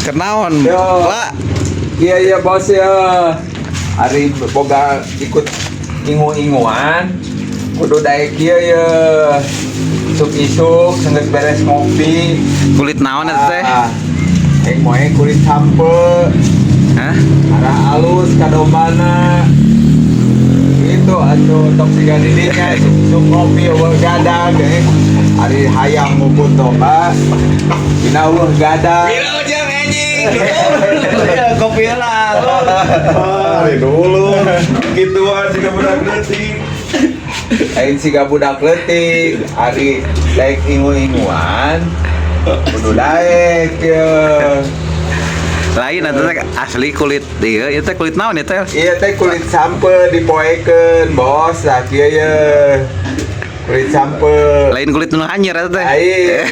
Kenaon? Yo. Pak. Iya, bos ya. Ari boga ikut ingu-inguan. Kudu daek kieu ya. Isuk-isuk senggeus beres ngopi. Kulit naon eta teh? Ah, Yang moe kulit sampeu, Hah? Arah alus ka dombana. Gitu atuh tong siga di dinya isuk-isuk ngopi euweuh gadag eh. Ari hayang ngukut domba dina euweuh gadag. Wilujeng anjing. Ya, kopi lah. Ah, dulu. Gituan siga budak leutik. Lain siga budak leutik, ari daek ingu-inguan kudu daek ye. Lain eta teh asli kulit ieu, ieu teh kulit naon ieu teh? Iya teh kulit sampeu dipoekeun, bos, lah kieu ye. Kulit sampeu. Lain kulit nu hanyir eta teh. Lain.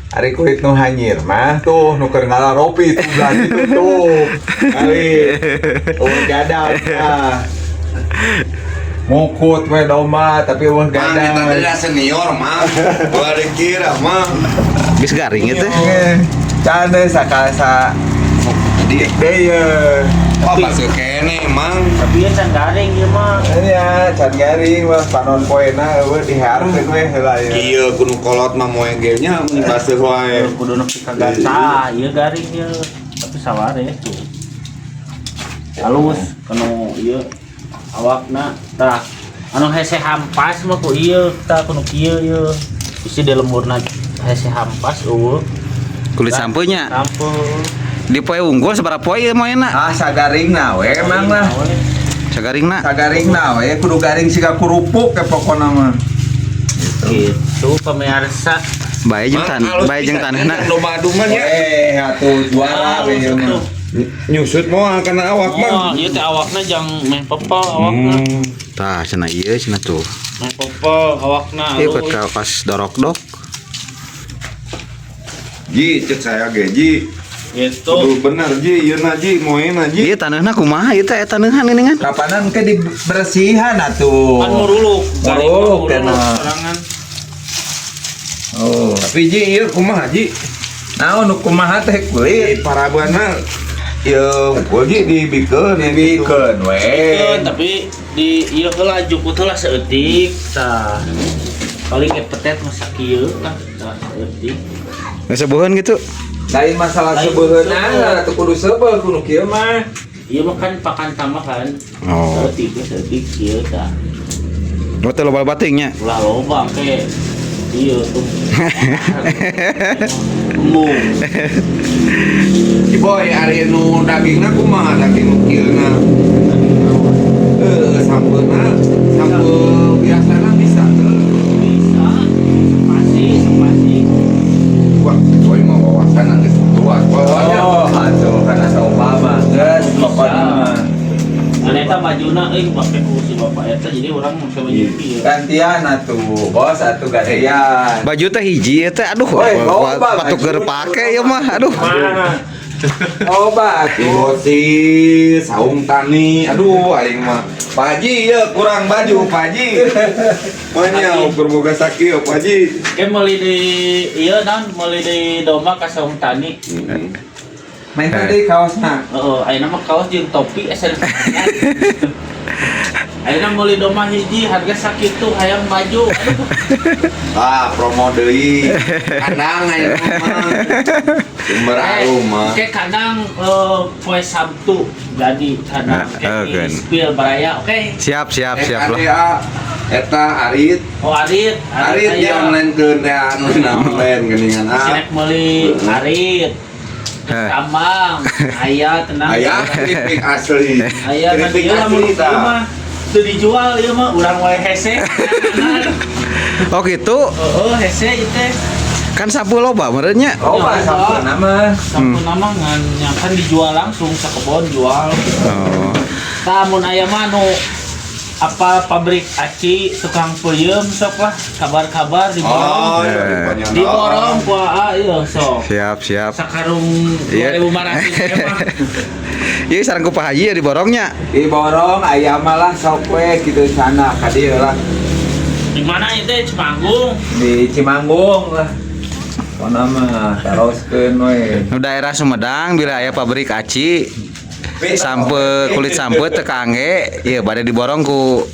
Ari kulit nu hanyir mah tuh nu keur ngalaropi tuh belah situ tuh. Kali. Euweuh gadag ah. Ngukut we domba tapi euweuh Mang, eta gadag. teh senior, Mang. Ulah dikira, Mang. Geus garing ieu teh. Can deh sakasa Jadi, deh ye. oh, baseuh keneh, Mang. Tapi ya can garing ieu mah. Iya, can garing mah panon poena euweuh dihearkeun we heula ye. Kieu kudu kolot mah moe ge nya mun baseuh wae. Kudu nepi ka gata, ieu garing ieu. Tapi saware tuh. Halus kanu ieu awakna tah. Anu hese hampas mah ku ieu tah kudu kieu ieu. Isi di lemburna hese hampas euweuh. Kulit sampeunya Sampeu. Di poe unggul sabaraha poe ieu moena? Ah, sagaringna we emang lah. Sagaringna. Sagaringna we kudu garing siga kerupuk ke pokona mah. Gitu pemirsa. Bae jeung tan, Mang, halus bae jeung pisan, taneuhna. Domba aduman ya. Eh, atuh juara we ieu mah. Nyusut moal kana awak, Mang. Oh, ieu teh awakna jang meh pepel awakna. Tah cenah ieu cenah tuh. Meh pepel awakna. Ieu Halus. ka pas dorok-dok. Ji, cek saya ge, Ji. Gitu. Kudu bener, Ji, ieu na Ji, moena Ji. Ieu taneuhna kumaha ieu teh taneuhan ini kan? Kapanan ke dibersihan atuh. Kan muruluk, garing mah Muruluk, muruluk kena. Sorangan. Oh. Tapi Ji, ieu kumaha Ji? Naon nu kumaha teh Di kulit? parabana ieu unggul Ji dibikeun Dibikeun we. Bikeun, tapi di ieu heula jukut heula saeutik tah. Paling ge petet mah sakieu lah tah saeutik. Geus sebuheun gitu. Lain masalah Lain seubeuheunana atuh kudu seubeuh kudu kieu mah. Ieu mah kan pakan tambahan. Oh. Saeutik we saeutik kieu tah. Oh, teh loba batingnya. Ulah loba ke. Ieu tuh. Embung. Si Boy, ari nu dagingna kumaha daging nu kieuna? Eh, sampeuna, sampeu biasana bisa teu? Bisa. Sepasi, sepasi. Wah, si Boy mah wawasan geus luas. Pokoknya Oh, atuh kana saupama geus pokona mah. Nah, eta bajuna euy pake ku si bapak eta jadi urang make baju kieu. Gantian atuh, bos atuh gantian. Baju teh hiji ieu teh aduh. Woi, loba Patuk baju. keur pake ieu mah aduh. Oh, atuh. Ibosi, saung tani, aduh aing mah. Pak Haji, ya kurang baju Pak Haji. Manya ukur boga sakieu Pak Haji. Ke meuli di ieu naon meuli di domba ka saung tani. Main tadi kaosna. Heeh, ayeuna mah kaos jeung topi asa. Ayeuna meuli domba hiji harga sakitu hayang baju. Aduh. Ah, promo deui. Kandang ayeuna mah. Sumber arum mah. Oke, kandang poe Sabtu jadi kandang Ah, oke oke. di spill baraya oke. Siap siap Eh, siap lah. KDA, eta Arit, Oh Arit, Arit di aya. online keun teh anu na online geuningan ah. Sinek meuli Arit. Eh. Tambang, aya tenang. Aya keripik asli. Aya kan Keripik ieu lamun asli ieu tah. mah teu dijual ieu mah urang wae hese. Oh gitu. Heeh, hese ieu teh. Kan sapu loba meureun nya. Oh, mah sampeu mah. Sampeu mah ngan nya kan dijual langsung sakebon jual. Oh. Tah mun aya mah nu apa pabrik aci tukang peuyeum sok lah kabar-kabar diborong. Oh, iya, Eh. Diborong ku aa ieu sok. Siap siap. Sakarung Iya. 2500 emang. Ieu sareng ku Pak Haji ya diborongnya. Diborong aya mah lah sok we kitu sana ka dieu lah. Di mana itu Cimanggung? Di Cimanggung lah. Mana mah taroskeun we. Nu daerah Sumedang bila aya pabrik aci sampeu, kulit sampeu teu kangge, ieu bade diborong ku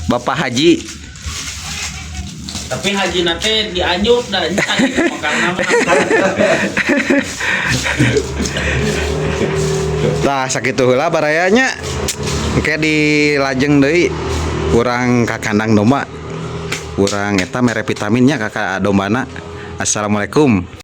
Bapak Haji. Tapi haji nate dianjuk dah encan gitu makan mah. Tah, sakitu heula barayanya. Engke dilajeng deui urang ka kandang domba. Urang eta mere vitaminnya ka dombana. Assalamualaikum.